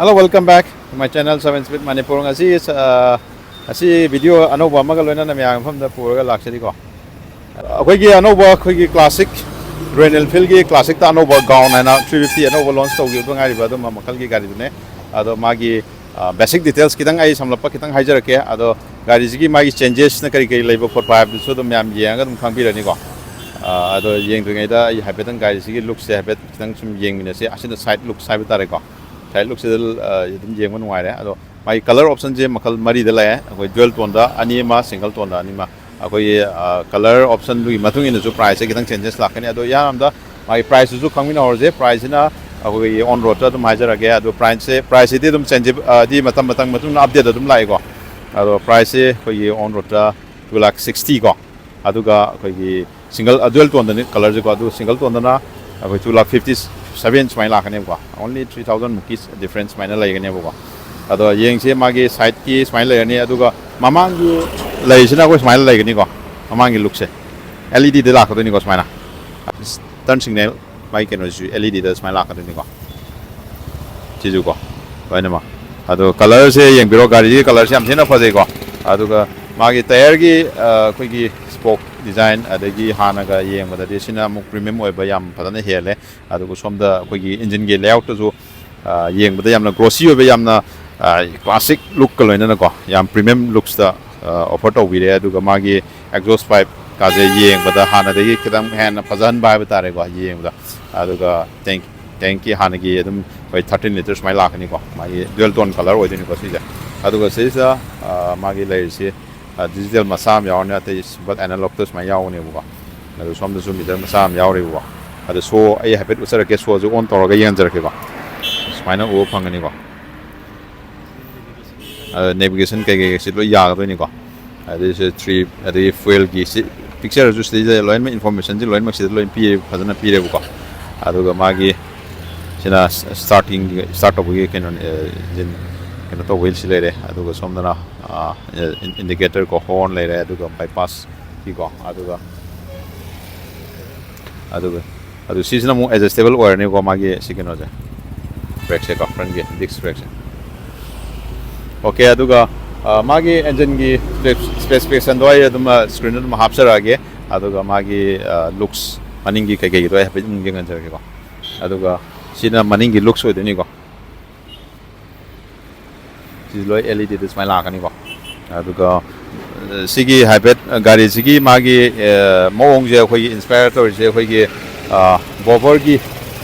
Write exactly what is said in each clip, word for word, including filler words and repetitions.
Hello, welcome back to my channel, Seven Speed Manipur. ꯉꯁꯤ ꯑ, ꯉꯁꯤ ꯚꯤꯗꯤꯑꯣ ꯑꯅꯧꯕ ꯑꯃꯒ ꯂꯣꯏꯅꯅ ꯃꯌꯥꯝ ꯃꯐꯝꯗ ꯄꯨꯔꯒ ꯂꯥꯛꯆꯔꯤꯀꯣ꯫ ꯑꯩꯈꯣꯏꯒꯤ ꯑꯅꯧꯕ ꯑꯩꯈꯣꯏꯒꯤ ꯀ꯭ꯂꯥꯁꯤꯛ ꯔꯣꯌꯦꯜ ꯏꯟꯐꯤꯜꯒꯤ ꯀ꯭ꯂꯥꯁꯤꯛꯇ ꯑꯅꯧꯕ ꯒꯥꯎꯟ ꯍꯥꯏꯅ ꯊ꯭ꯔꯤ ꯐꯤꯐꯇꯤ ꯑꯅꯧꯕ ꯂꯣꯟꯁ ꯇꯧꯈꯤꯕꯗ ꯉꯥꯏꯔꯤꯕ ꯑꯗꯨꯝꯕ ꯃꯈꯜꯒꯤ ꯒꯥꯔꯤꯗꯨꯅꯦ꯫ ꯑꯗꯣ ꯃꯥꯒꯤ ꯕꯦꯁꯤꯛ ꯗꯤꯇꯦꯜꯁ ꯈꯤꯇꯪ ꯑꯩ ꯁꯝꯂꯞꯄ ꯈꯤꯇꯪ ꯍꯥꯏꯖꯔꯛꯀꯦ꯫ ꯑꯗꯣ ꯒꯥꯔꯤꯁꯤꯒꯤ ꯃꯥꯒꯤ ꯆꯦꯟꯖꯦꯁꯅ ꯀꯔꯤ ꯀꯔꯤ ꯂꯩꯕ ꯈꯣꯠꯄ ꯍꯥꯏꯕꯗꯨꯁꯨ ꯑꯗꯨꯝ ꯃꯌꯥꯝ ꯌꯦꯡꯉꯒ ꯑꯗꯨꯝ ꯈꯪꯕꯤꯔꯅꯤꯀꯣ꯫ ꯑ, ꯑꯗꯣ ꯌꯦꯡꯗ꯭ꯔꯤꯉꯩꯗ ꯑꯩ ꯍꯥꯏꯐꯦꯠꯇꯪ ꯒꯥꯔꯤꯁꯤꯒꯤ ꯂꯨꯛꯁꯦ ꯍꯥꯏꯐꯦꯠ ꯈꯤꯇꯪ ꯁꯨꯝ ꯌꯦꯡꯃꯤꯟꯅꯁꯦ꯫ ꯑꯁꯤꯅ ꯁꯥꯏꯠ ꯂꯨꯛꯁ ꯍꯥꯏꯕ ꯇꯥꯔꯦꯀꯣ꯫ ꯁꯥꯏꯠ ꯂꯨꯛꯁꯤꯗ ꯑ, ꯑꯗꯨꯝ ꯌꯦꯡꯕ ꯅꯨꯡꯉꯥꯏꯔꯦ꯫ ꯑꯗꯣ ꯃꯥꯒꯤ ꯀꯂꯔ ꯑꯣꯞꯁꯟꯁꯦ ꯃꯈꯜ ꯃꯔꯤꯗ ꯂꯥꯛꯑꯦ꯫ ꯑꯩꯈꯣꯏ ꯗ꯭ꯌꯨꯑꯦꯜ ꯇꯣꯟꯗ ꯑꯅꯤ ꯑꯃ, ꯁꯤꯡꯒꯜ ꯇꯣꯟꯗ ꯑꯅꯤ ꯑꯃ꯫ ꯑꯩꯈꯣꯏꯒꯤ ꯀꯂꯔ ꯑꯣꯞꯁꯟꯗꯨꯒꯤ ꯃꯇꯨꯡ ꯏꯟꯅꯁꯨ ꯄ꯭ꯔꯥꯏꯁꯁꯦ ꯈꯤꯇꯪ ꯆꯦꯟꯖꯦꯁ ꯂꯥꯛꯀꯅꯤ꯫ ꯑꯗꯣ ꯌꯥꯝꯗ ꯃꯥꯒꯤ ꯄ꯭ꯔꯥꯏꯁꯇꯨꯁꯨ ꯈꯪꯃꯤꯟꯅꯍꯧꯔꯁꯦ꯫ ꯄ꯭ꯔꯥꯏꯁꯁꯤꯅ ꯑꯩꯈꯣꯏꯒꯤ ꯑꯣꯟ ꯔꯣꯗꯇ ꯑꯗꯨꯝ ꯍꯥꯏꯖꯔꯛꯑꯒꯦ꯫ ꯑꯗꯣ ꯄ꯭ꯔꯥꯏꯁꯁꯦ, ꯄ꯭ꯔꯥꯏꯁꯁꯤꯗꯤ ꯑꯗꯨꯝ ꯆꯦꯟꯖꯦ ꯑꯗꯤ ꯃꯇꯝ ꯃꯇꯝ ꯃꯇꯨꯡ ꯏꯟꯅ ꯑꯞꯗꯦꯠ ꯑꯗꯨꯝ ꯂꯥꯛꯑꯦꯀꯣ꯫ ꯑꯗꯣ ꯄ꯭ꯔꯥꯏꯁꯁꯦ ꯑꯩꯈꯣꯏꯒꯤ ꯑꯣꯟ ꯔꯣꯗꯇ ꯇꯨ ꯂꯥꯛ ꯁꯤꯛꯁꯇꯤ ꯀꯣ꯫ ꯑꯗꯨꯒ ꯑꯩꯈꯣꯏꯒꯤ ꯁꯤꯡꯒꯜ ꯗ꯭ꯌꯨꯑꯦꯜ ꯇꯣꯟꯗꯅꯤ ꯀꯂꯔꯁꯦꯀꯣ꯫ ꯑꯗꯨ ꯁꯤꯡꯒꯜ ꯇꯣꯟꯗꯅ ꯑꯩꯈꯣꯏ ꯇꯨ ꯂꯥꯛ ꯐꯤꯐꯇꯤ ꯁꯚꯦꯟ ꯁꯨꯃꯥꯏꯅ ꯂꯥꯛꯀꯅꯦꯕꯀꯣ꯫ ꯑꯣꯟꯂꯤ ꯊ꯭ꯔꯤ ꯊꯥꯎꯖꯟ ꯃꯨꯛꯀꯤ ꯗꯤꯐ꯭ꯔꯦꯟꯁ ꯁꯨꯃꯥꯏꯅ ꯂꯩꯒꯅꯦꯕꯀꯣ꯫ ꯑꯗꯣ ꯌꯦꯡꯁꯦ, ꯃꯥꯒꯤ ꯁꯥꯏꯠꯀꯤ ꯁꯨꯃꯥꯏꯅ ꯂꯩꯔꯅꯤ꯫ ꯑꯗꯨꯒ ꯃꯃꯥꯡꯒꯤ ꯂꯩꯔꯤꯁꯤꯅ ꯑꯩꯈꯣꯏ ꯁꯨꯃꯥꯏꯅ ꯂꯩꯒꯅꯤꯀꯣ꯫ ꯃꯃꯥꯡꯒꯤ ꯂꯨꯛꯁꯦ ꯑꯦꯜ ꯏ ꯗꯤꯗ ꯂꯥꯛꯀꯗꯣꯏꯅꯤꯀꯣ꯫ ꯁꯨꯃꯥꯏꯅ ꯇꯔꯟ ꯁꯤꯒꯅꯦꯜ, ꯃꯥꯒꯤ ꯀꯩꯅꯣꯁꯤꯁꯨ ꯑꯦꯜ ꯏ ꯗꯤꯗ ꯁꯨꯃꯥꯏꯅ ꯂꯥꯛꯀꯗꯣꯏꯅꯤꯀꯣ꯫ ꯁꯤꯁꯨꯀꯣ ꯂꯣꯏꯅꯃꯛ꯫ ꯑꯗꯣ ꯀꯂꯔꯁꯦ ꯌꯦꯡꯕꯤꯔꯣ, ꯒꯥꯔꯤꯒꯤ ꯀꯂꯔꯁꯦ ꯌꯥꯝ ꯊꯤꯅ ꯐꯖꯩꯀꯣ꯫ ꯑꯗꯨꯒ ꯃꯥꯒꯤ ꯇꯥꯌꯔꯒꯤ ꯑ, ꯑꯩꯈꯣꯏꯒꯤ ꯁ꯭ꯄꯣꯛ ꯗꯤꯖꯥꯏꯟ, ꯑꯗꯒꯤ ꯍꯥꯟꯅꯒ ꯌꯦꯡꯕꯗꯗꯤ ꯁꯤꯅ ꯑꯃꯨꯛ ꯄ꯭ꯔꯤꯃꯤꯌꯝ ꯑꯣꯏꯕ ꯌꯥꯝ ꯐꯖꯅ ꯍꯦꯜꯂꯦ꯫ ꯑꯗꯨꯒ ꯁꯣꯝꯗ ꯑꯩꯈꯣꯏꯒꯤ ꯏꯟꯖꯤꯟꯒꯤ ꯂꯦꯑꯥꯎꯠꯇꯁꯨ ꯑ, ꯌꯦꯡꯕꯗ ꯌꯥꯝꯅ ꯒ꯭ꯂꯣꯁꯤ ꯑꯣꯏꯕ, ꯌꯥꯝꯅ ꯀ꯭ꯂꯥꯁꯤꯛ ꯂꯨꯛꯀ ꯂꯣꯏꯅꯅꯀꯣ, ꯌꯥꯝ ꯄ꯭ꯔꯤꯃꯤꯌꯝ ꯂꯨꯛꯁꯇ ꯑꯣꯐꯔ ꯇꯧꯕꯤꯔꯦ꯫ ꯑꯗꯨꯒ ꯃꯥꯒꯤ ꯑꯦꯛꯖꯣꯁ ꯄꯥꯏꯞ ꯀꯥꯁꯦ ꯌꯦꯡꯕꯗ ꯍꯥꯟꯅꯗꯒꯤ ꯈꯤꯇꯪ ꯍꯦꯟꯅ ꯐꯖꯍꯟꯕ ꯍꯥꯏꯕ ꯇꯥꯔꯦꯀꯣ, ꯌꯦꯡꯕꯗ꯫ ꯑꯗꯨꯒ ꯇꯦꯡ ꯇꯦꯡꯀꯤ ꯍꯥꯟꯅꯒꯤ ꯑꯗꯨꯝ ꯑꯩꯈꯣꯏ ꯊꯥꯔꯇꯤꯟ ꯂꯤꯇꯔ ꯁꯨꯃꯥꯏꯅ ꯂꯥꯛꯀꯅꯤꯀꯣ꯫ ꯃꯥꯒꯤ ꯗ꯭ꯌꯨꯑꯦꯜ ꯇꯣꯟ ꯀꯂꯔ ꯑꯣꯏꯗꯣꯏꯅꯤꯀꯣ ꯁꯤꯁꯦ꯫ ꯑꯗꯨꯒ ꯁꯤꯁꯤꯗ ꯑ, ꯃꯥꯒꯤ ꯂꯩꯔꯤꯁꯤ ꯗꯤꯖꯤꯇꯦꯜ ꯃꯆꯥ ꯑꯃ ꯌꯥꯎꯔꯅꯤ, ꯑꯇꯩ ꯁꯤꯝꯄꯜ ꯑꯦꯅꯥꯂꯣꯛꯇ ꯁꯨꯃꯥꯏꯅ ꯌꯥꯎꯒꯅꯦꯕꯀꯣ꯫ ꯑꯗꯣ ꯁꯣꯝꯗꯁꯨ ꯃꯤꯇꯔ ꯃꯆꯥ ꯑꯃ ꯌꯥꯎꯔꯤꯕꯀꯣ꯫ ꯑꯗꯣ ꯁꯣ ꯑꯩ ꯍꯥꯏꯐꯦꯠ ꯎꯠꯆꯔꯛꯀꯦ, ꯁꯣꯁꯦ ꯑꯣꯟ ꯇꯧꯔꯒ ꯌꯦꯡꯍꯟꯖꯔꯛꯀꯦꯀꯣ꯫ ꯁꯨꯃꯥꯏꯅ ꯎꯕ ꯐꯪꯒꯅꯤꯀꯣ꯫ ꯑꯗ ꯅꯦꯚꯤꯒꯦꯁꯟ ꯀꯩꯀꯩꯁꯤ ꯂꯣꯏ ꯌꯥꯒꯗꯣꯏꯅꯤꯀꯣ꯫ ꯑꯗꯩꯁꯦ ꯊ꯭ꯔꯤ, ꯑꯗꯒꯤ ꯐ꯭ꯌꯨꯑꯦꯜꯒꯤ ꯁꯤ ꯄꯤꯛꯆꯔꯁꯨ ꯁꯤꯗꯩꯗ ꯂꯣꯏꯅꯃꯛ, ꯏꯟꯐꯣꯔꯃꯦꯁꯟꯁꯤ ꯂꯣꯏꯅꯃꯛ ꯁꯤꯗ ꯂꯣꯏ ꯄꯤꯔꯦ, ꯐꯖꯅ ꯄꯤꯔꯦꯕꯀꯣ꯫ ꯑꯗꯨꯒ ꯃꯥꯒꯤ ꯁꯤꯅ ꯁ꯭ꯇꯥꯔꯇꯤꯡ, ꯁ꯭ꯇꯥꯔꯠ ꯇꯧꯕꯒꯤ ꯀꯩꯅꯣꯅꯦ, ꯏꯟꯖꯤꯟ ꯀꯩꯅꯣ ꯇꯧꯕꯒꯤ ꯁꯤ ꯂꯩꯔꯦ꯫ ꯑꯗꯨꯒ ꯁꯣꯝꯗꯅ ꯏꯟꯗꯤꯀꯦꯇꯔ ꯀꯣ, ꯍꯣꯔꯟ ꯂꯩꯔꯦ, ꯑꯗꯨꯒ ꯕꯥꯏꯄꯥꯁꯀꯤꯀꯣ꯫ ꯑꯗꯨꯒ ꯑꯗꯨꯒ ꯑꯗꯨ ꯁꯤꯁꯤꯅ ꯑꯃꯨꯛ ꯑꯦꯗꯖꯁꯇꯦꯕꯜ ꯑꯣꯏꯔꯅꯤꯀꯣ, ꯃꯥꯒꯤ ꯁꯤ ꯀꯩꯅꯣꯁꯦ꯫ ꯕ꯭ꯔꯦꯛꯁꯦꯀꯣ, ꯐ꯭ꯔꯟꯒꯤ ꯗꯤꯁꯛ ꯕ꯭ꯔꯦꯛꯁꯦ꯫ ꯑꯣꯀꯦ, ꯑꯗꯨꯒ ꯑ, ꯃꯥꯒꯤ ꯑꯦꯟꯖꯤꯟꯒꯤ ꯁ꯭ꯄꯦꯁꯤꯐꯤꯀꯦꯁꯟꯗꯣ ꯑꯩ ꯑꯗꯨꯝ ꯁ꯭ꯀ꯭ꯔꯤꯟꯗ ꯑꯗꯨꯝ ꯍꯥꯞꯆꯔꯛꯑꯒꯦ꯫ ꯑꯗꯨꯒ ꯃꯥꯒꯤ ꯂꯨꯛꯁ, ꯃꯅꯤꯡꯒꯤ ꯀꯩꯀꯩꯒꯤꯗꯣ ꯑꯩ ꯍꯥꯏꯐꯦꯠ ꯑꯗꯨꯝ ꯌꯦꯡꯍꯟꯖꯔꯛꯀꯦꯀꯣ꯫ ꯑꯗꯨꯒ ꯁꯤꯅ ꯃꯅꯤꯡꯒꯤ ꯂꯨꯛꯁ ꯑꯣꯏꯗꯣꯏꯅꯤꯀꯣ꯫ ꯁꯤ ꯂꯣꯏ ꯑꯦꯜ ꯏ ꯗꯤꯗ ꯁꯨꯃꯥꯏꯅ ꯂꯥꯛꯀꯅꯤꯀꯣ꯫ ꯑꯗꯨꯒ ꯑ, ꯁꯤꯒꯤ ꯍꯥꯏꯐꯦꯠ ꯒꯥꯔꯤꯁꯤꯒꯤ ꯃꯥꯒꯤ ꯑ, ꯃꯑꯣꯡꯁꯦ ꯑꯩꯈꯣꯏꯒꯤ ꯏꯟꯁꯄꯥꯌꯔ ꯇꯧꯔꯤꯁꯦ ꯑꯩꯈꯣꯏꯒꯤ ꯑ, ꯕꯣꯕꯔꯒꯤ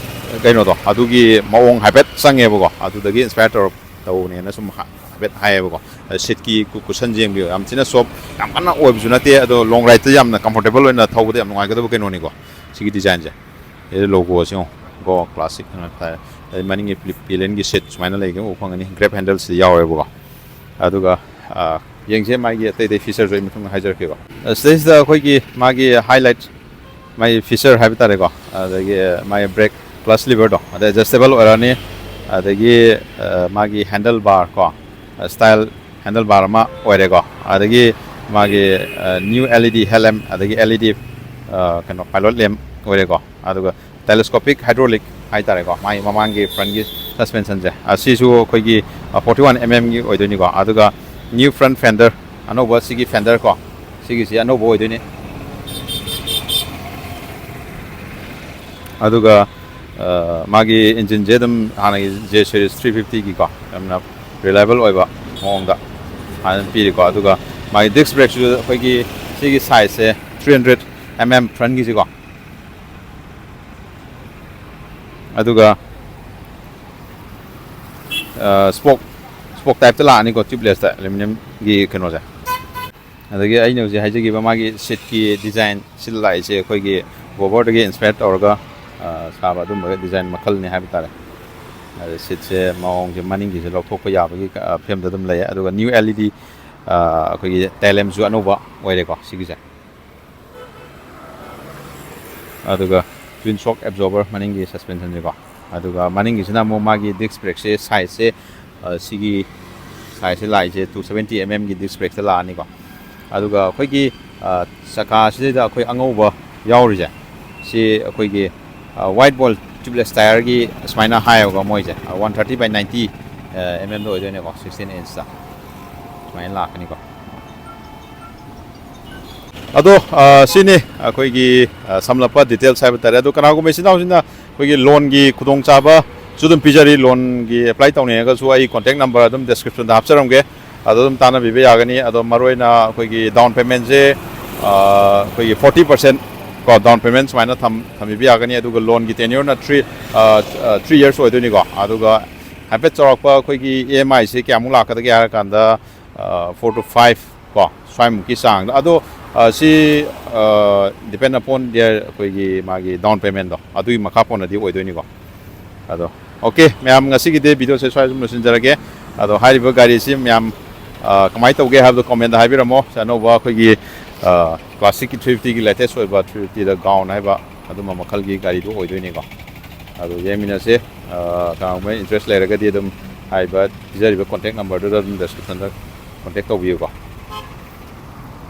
ꯀꯩꯅꯣꯗꯣ, ꯑꯗꯨꯒꯤ ꯃꯑꯣꯡ ꯍꯥꯏꯐꯦꯠ ꯆꯪꯉꯦꯕꯀꯣ꯫ ꯑꯗꯨꯗꯒꯤ ꯏꯟꯁꯄꯥꯌꯔ ꯇꯧꯔ ꯇꯧꯕꯅꯦꯅ ꯁꯨꯝ ꯍꯥ-, ꯍꯥꯏꯐꯦꯠ ꯍꯥꯏꯌꯦꯕꯀꯣ꯫ ꯑ, ꯁꯤꯠꯀꯤ ꯀꯨ-, ꯀꯨꯁꯟꯁꯦ ꯌꯦꯡꯕꯤꯌꯨ, ꯌꯥꯝ ꯊꯤꯅ ꯁꯣꯞ, ꯌꯥꯝ ꯀꯟꯅ ꯑꯣꯏꯕꯁꯨ ꯅꯠꯇꯦ, ꯑꯗꯣ ꯂꯣꯡ ꯔꯥꯏꯗꯇ ꯌꯥꯝꯅ ꯀꯝꯐꯣꯔꯇꯦꯕꯜ ꯑꯣꯏꯅ ꯊꯧꯕꯗ ꯌꯥꯝ ꯅꯨꯡꯉꯥꯏꯒꯗꯕ ꯀꯩꯅꯣꯅꯤꯀꯣ꯫ ꯁꯤꯒꯤ ꯗꯤꯖꯥꯏꯟꯁꯦ꯫ ꯁꯤꯗ ꯂꯣꯒꯣꯁꯦ ꯌꯦꯡꯉꯣ, ꯒꯣ ꯀ꯭ꯂꯥꯁꯤꯛ ꯍꯥꯏꯅ ꯊꯥꯏ꯫ ꯑꯗꯩ ꯃꯅꯤꯡꯒꯤ ꯄꯤꯂꯤ-, ꯄꯤꯂꯤꯌꯟꯒꯤ ꯁꯤꯠ ꯁꯨꯃꯥꯏꯅ ꯂꯩꯒꯦ ꯎꯕ ꯐꯪꯒꯅꯤ, ꯒ꯭ꯔꯦꯞ ꯍꯦꯟꯗꯜꯁꯤꯗ ꯌꯥꯎꯔꯦꯕꯀꯣ꯫ ꯑꯗꯨꯒ ꯑ, ꯌꯦꯡꯁꯦ, ꯃꯥꯒꯤ ꯑꯇꯩ ꯑꯇꯩ ꯐꯤꯆꯔꯁꯨ ꯑꯩ ꯃꯊꯪꯗ ꯍꯥꯏꯖꯔꯛꯀꯦꯀꯣ꯫ ꯑ, ꯁꯤꯗꯩꯁꯤꯗ ꯑꯩꯈꯣꯏꯒꯤ ꯃꯥꯒꯤ ꯍꯥꯏꯂꯥꯏꯠ, ꯃꯥꯒꯤ ꯐꯤꯆꯔ ꯍꯥꯏꯕ ꯇꯥꯔꯦꯀꯣ, ꯑꯗꯒꯤ ꯃꯥꯒꯤ ꯕ꯭ꯔꯦꯛ ꯀ꯭ꯂꯁ ꯂꯤꯚꯔꯗꯣ, ꯑꯗꯩ ꯑꯦꯗꯖꯁꯇꯦꯕꯜ ꯑꯣꯏꯔꯛꯑꯅꯤ, ꯑꯗꯒꯤ ꯑ, ꯃꯥꯒꯤ ꯍꯦꯟꯗꯜ ꯕꯥꯔ ꯀꯣ, ꯁ꯭ꯇꯥꯏꯜ ꯍꯦꯟꯗꯜ ꯕꯥꯔ ꯑꯃ ꯑꯣꯏꯔꯦꯀꯣ꯫ ꯑꯗꯒꯤ ꯃꯥꯒꯤ ꯅ꯭ꯌꯨ ꯑꯦꯜ ꯏ ꯗꯤ ꯍꯦꯗ ꯂꯦꯝꯞ, ꯑꯗꯒꯤ ꯑꯦꯜ ꯏ ꯗꯤ ꯀꯩꯅꯣ, ꯄꯥꯏꯂꯣꯠ ꯂꯦꯝꯞ ꯑꯣꯏꯔꯦꯀꯣ꯫ ꯑꯗꯨꯒ ꯇꯦꯂꯦꯁꯀꯣꯄꯤꯛ ꯍꯥꯏꯗ꯭ꯔꯣꯂꯤꯛ ꯍꯥꯏꯇꯥꯔꯦꯀꯣ, ꯃꯥꯒꯤ ꯃꯃꯥꯡꯒꯤ ꯐ꯭ꯔꯟꯒꯤ ꯁꯁꯄꯦꯟꯁꯟꯁꯦ꯫ ꯑꯁꯤꯁꯨ ꯑꯩꯈꯣꯏꯒꯤ ꯐꯣꯔꯇꯤ ꯋꯥꯟ ꯑꯦꯝ ꯑꯦꯝꯒꯤ ꯑꯣꯏꯗꯣꯏꯅꯤꯀꯣ꯫ ꯑꯗꯨꯒ ꯅ꯭ꯌꯨ ꯐ꯭ꯔꯟ ꯐꯦꯟꯗꯔ, ꯑꯅꯧꯕ ꯁꯤꯒꯤ ꯐꯦꯟꯗꯔ ꯀꯣ, ꯁꯤꯒꯤꯁꯤ ꯑꯅꯧꯕ ꯑꯣꯏꯗꯣꯏꯅꯤ꯫ ꯑꯗꯨꯒ ꯑ, ꯃꯥꯒꯤ ꯏꯟꯖꯤꯟꯁꯦ ꯑꯗꯨꯝ ꯍꯥꯟꯅꯒꯤ ꯖꯦ ꯁꯦꯔꯤꯁ ꯊ꯭ꯔꯤ ꯐꯤꯐꯇꯤꯒꯤꯀꯣ, ꯌꯥꯝꯅ ꯔꯤꯂꯥꯏꯕꯜ ꯑꯣꯏꯕ ꯃꯑꯣꯡꯗ ꯁꯨꯃꯥꯏꯅ ꯑꯗꯨꯝ ꯄꯤꯔꯤꯀꯣ꯫ ꯑꯗꯨꯒ ꯃꯥꯒꯤ ꯗꯤꯁꯛ ꯕ꯭ꯔꯦꯛꯁꯤꯁꯨ ꯑꯩꯈꯣꯏꯒꯤ ꯁꯤꯒꯤ ꯁꯥꯏꯖꯁꯦ ꯊ꯭ꯔꯤ ꯍꯟꯗ꯭ꯔꯦꯠ ꯑꯦꯝ ꯑꯦꯝ ꯐ꯭ꯔꯟꯒꯤꯁꯤꯀꯣ꯫ ꯑꯗꯨꯒ ꯁ꯭ꯄꯣꯛ, ꯁ꯭ꯄꯣꯛ ꯇꯥꯏꯞꯇ ꯂꯥꯛꯑꯅꯤꯀꯣ, ꯇ꯭ꯌꯨꯕꯂꯦꯁꯇ ꯑꯦꯂꯨꯃꯤꯅꯤꯌꯝꯒꯤ ꯀꯩꯅꯣꯁꯦ꯫ ꯑꯗꯒꯤ ꯑꯩꯅ ꯍꯧꯖꯤꯛ ꯍꯥꯏꯖꯈꯤꯕ ꯃꯥꯒꯤ ꯁꯤꯠꯀꯤ ꯗꯤꯖꯥꯏꯟ, ꯁꯤꯗ ꯂꯥꯛꯏꯁꯦ ꯑꯩꯈꯣꯏꯒꯤ ꯕꯣꯕꯔꯗꯒꯤ ꯏꯟꯁꯄꯥꯌꯔ ꯇꯧꯔꯒ ꯑ, ꯁꯥꯕ ꯑꯗꯨꯝꯕ ꯗꯤꯖꯥꯏꯟ ꯃꯈꯜꯅꯤ ꯍꯥꯏꯕ ꯇꯥꯔꯦ꯫ ꯑꯗ ꯁꯤꯠꯁꯦ ꯃꯑꯣꯡꯁꯦ ꯃꯅꯤꯡꯒꯤꯁꯦ ꯂꯧꯊꯣꯛꯄ ꯌꯥꯕꯒꯤ ꯑ, ꯐꯤꯕꯝꯗ ꯑꯗꯨꯝ ꯂꯩ꯫ ꯑꯗꯨꯒ ꯅ꯭ꯌꯨ ꯑꯦꯜ ꯏ ꯗꯤ ꯑꯩꯈꯣꯏꯒꯤ ꯇꯦꯜ ꯂꯦꯝꯞꯁꯨ ꯑꯅꯧꯕ ꯑꯣꯏꯔꯦꯀꯣ ꯁꯤꯒꯤꯁꯦ꯫ ꯑꯗꯨꯒ ꯇ꯭ꯋꯤꯟ ꯁꯣꯛ ꯑꯦꯕꯖꯣꯔꯕꯔ ꯃꯅꯤꯡꯒꯤ ꯁꯁꯄꯦꯟꯁꯟꯁꯦꯀꯣ꯫ ꯑꯗꯨꯒ ꯃꯅꯤꯡꯒꯤꯁꯤꯅ ꯑꯃꯨꯛ ꯃꯥꯒꯤ ꯗꯤꯁꯛ ꯕ꯭ꯔꯦꯛꯁꯦ ꯁꯥꯏꯖꯁꯦ, ꯑ, ꯁꯤꯒꯤ ꯁꯥꯏꯖꯁꯦ ꯂꯥꯛꯏꯁꯦ ꯇꯨ ꯁꯕꯦꯟꯇꯤ ꯑꯦꯝ ꯑꯦꯝꯒꯤ ꯗꯤꯁꯛ ꯕ꯭ꯔꯦꯛꯁꯇ ꯂꯥꯛꯑꯅꯤꯀꯣ꯫ ꯑꯗꯨꯒ ꯑꯩꯈꯣꯏꯒꯤ ꯑ, ꯆꯀꯥꯁꯤꯗꯩꯗ ꯑꯩꯈꯣꯏ ꯑꯉꯧꯕ ꯌꯥꯎꯔꯤꯁꯦ, ꯁꯤ ꯑꯩꯈꯣꯏꯒꯤ ꯋꯥꯏꯠ ꯕꯣꯜ ꯇ꯭ꯌꯨꯕꯂꯦꯁ ꯇꯥꯌꯔꯒꯤ ꯁꯨꯃꯥꯏꯅ ꯍꯥꯏꯌꯦꯕꯀꯣ ꯃꯣꯏꯁꯦ꯫ One thirty by ninety M ꯑꯦꯝꯗ ꯑꯣꯏꯗꯣꯏꯅꯦꯀꯣ, ꯁꯤꯛꯁꯇꯤꯟ ꯏꯟꯁꯇ ꯁꯨꯃꯥꯏꯅ ꯂꯥꯛꯀꯅꯤꯀꯣ꯫ ꯑꯗꯣ ꯁꯤꯅꯤ ꯑꯩꯈꯣꯏꯒꯤ ꯁꯝꯂꯞꯄ ꯗꯤꯇꯦꯜꯁ ꯍꯥꯏꯕ ꯇꯥꯔꯦ꯫ ꯑꯗꯣ ꯀꯅꯥꯒꯨꯝꯕ ꯏꯆꯤꯟ ꯏꯅꯥꯎꯁꯤꯡꯅ ꯑꯩꯈꯣꯏꯒꯤ ꯂꯣꯟꯒꯤ ꯈꯨꯗꯣꯡꯆꯥꯕꯁꯨ ꯑꯗꯨꯝ ꯄꯤꯖꯔꯤ꯫ ꯂꯣꯟꯒꯤ ꯑꯦꯄ꯭ꯂꯥꯏ ꯇꯧꯅꯤꯡꯉꯒꯁꯨ ꯑꯩ ꯀꯣꯟꯇꯦꯛ ꯅꯝꯕꯔ ꯑꯗꯨꯝ ꯗꯦꯁꯀ꯭ꯔꯤꯞꯁꯟꯗ ꯍꯥꯞꯆꯔꯝꯒꯦ꯫ ꯑꯗꯣ ꯑꯗꯨꯝ ꯇꯥꯟꯅꯕꯤꯕ ꯌꯥꯒꯅꯤ꯫ ꯑꯗꯣ ꯃꯔꯨꯑꯣꯏꯅ ꯑꯩꯈꯣꯏꯒꯤ ꯗꯥꯎꯟ ꯄꯦꯃꯦꯟꯁꯦ ꯑꯩꯈꯣꯏꯒꯤ ꯐꯣꯔꯇꯤ ꯄꯥꯔꯁꯦꯟ ꯀꯣ ꯗꯥꯎꯟ ꯄꯦꯃꯦꯟ ꯁꯨꯃꯥꯏꯅ ꯊꯝꯕꯤꯕ ꯌꯥꯒꯅꯤ꯫ ꯑꯗꯨꯒ ꯂꯣꯟꯒꯤ ꯇꯦꯅ꯭ꯌꯨꯔꯅ ꯊ꯭ꯔꯤ ꯊ꯭ꯔꯤ ꯌꯔꯁ ꯑꯣꯏꯗꯣꯏꯅꯤꯀꯣ꯫ ꯑꯗꯨꯒ ꯍꯥꯏꯐꯦꯠ ꯆꯥꯎꯔꯥꯛꯄ ꯑꯩꯈꯣꯏꯒꯤ ꯏ ꯑꯦꯝ ꯑꯥꯏꯁꯦ ꯀꯌꯥꯃꯨꯛ ꯂꯥꯛꯀꯗꯒꯦ ꯍꯥꯏꯔ ꯀꯥꯟꯗ ꯐꯣꯔ ꯇꯨ ꯐꯥꯏꯚ ꯀꯣ ꯁ꯭ꯋꯥꯏꯃꯨꯛꯀꯤ ꯆꯥꯡꯗ꯫ ꯑꯗꯣ ꯁꯤ depend upon their ꯑꯩꯈꯣꯏꯒꯤ ꯃꯥꯒꯤ ꯗꯥꯎꯟ ꯄꯦꯃꯦꯟꯗꯣ ꯑꯗꯨꯒꯤ ꯃꯈꯥ ꯄꯣꯟꯅꯗꯤ ꯑꯣꯏꯗꯣꯏꯅꯤꯀꯣ꯫ ꯑꯗꯣ ꯑꯣꯀꯦ ꯃꯌꯥꯝ, ꯉꯁꯤꯒꯤꯗꯤ ꯚꯤꯗꯤꯑꯣꯁꯦ ꯁ꯭ꯋꯥꯏꯗ ꯁꯨꯝ ꯂꯣꯏꯁꯤꯟꯖꯔꯒꯦ꯫ ꯑꯗꯣ ꯍꯥꯏꯔꯤꯕ ꯒꯥꯔꯤꯁꯤ ꯃꯌꯥꯝ ꯀꯃꯥꯏꯅ ꯇꯧꯒꯦ ꯍꯥꯏꯕꯗꯣ ꯀꯣꯃꯦꯟꯗ ꯍꯥꯏꯕꯤꯔꯝꯃꯣ꯫ ꯁꯤ ꯑꯅꯧꯕ ꯑꯩꯈꯣꯏꯒꯤ ꯀ꯭ꯂꯥꯁꯤꯛꯀꯤ ꯊ꯭ꯔꯤ ꯐꯤꯐꯇꯤꯒꯤ ꯂꯦꯇꯦꯁ ꯑꯣꯏꯕ ꯊ꯭ꯔꯤ ꯐꯤꯐꯇꯤꯗ ꯒꯥꯎꯟ ꯍꯥꯏꯕ ꯑꯗꯨꯝꯕ ꯃꯈꯜꯒꯤ ꯒꯥꯔꯤꯗꯨ ꯑꯣꯏꯗꯣꯏꯅꯤꯀꯣ꯫ ꯑꯗꯨ ꯌꯦꯡꯃꯤꯟꯅꯁꯦ꯫ ꯀꯅꯥꯒꯨꯝꯕ ꯏꯟꯇꯔꯦꯁ ꯂꯩꯔꯒꯗꯤ ꯑꯗꯨꯝ ꯍꯥꯏꯔꯤꯕ ꯄꯤꯖꯔꯤꯕ ꯀꯣꯟꯇꯦꯛ ꯅꯝꯕꯔꯗꯨꯗ ꯑꯗꯨꯝ ꯗꯦꯁꯀ꯭ꯔꯤꯞꯁꯟꯗ ꯀꯣꯟꯇꯦꯛ ꯇꯧꯕꯤꯌꯨꯀꯣ꯫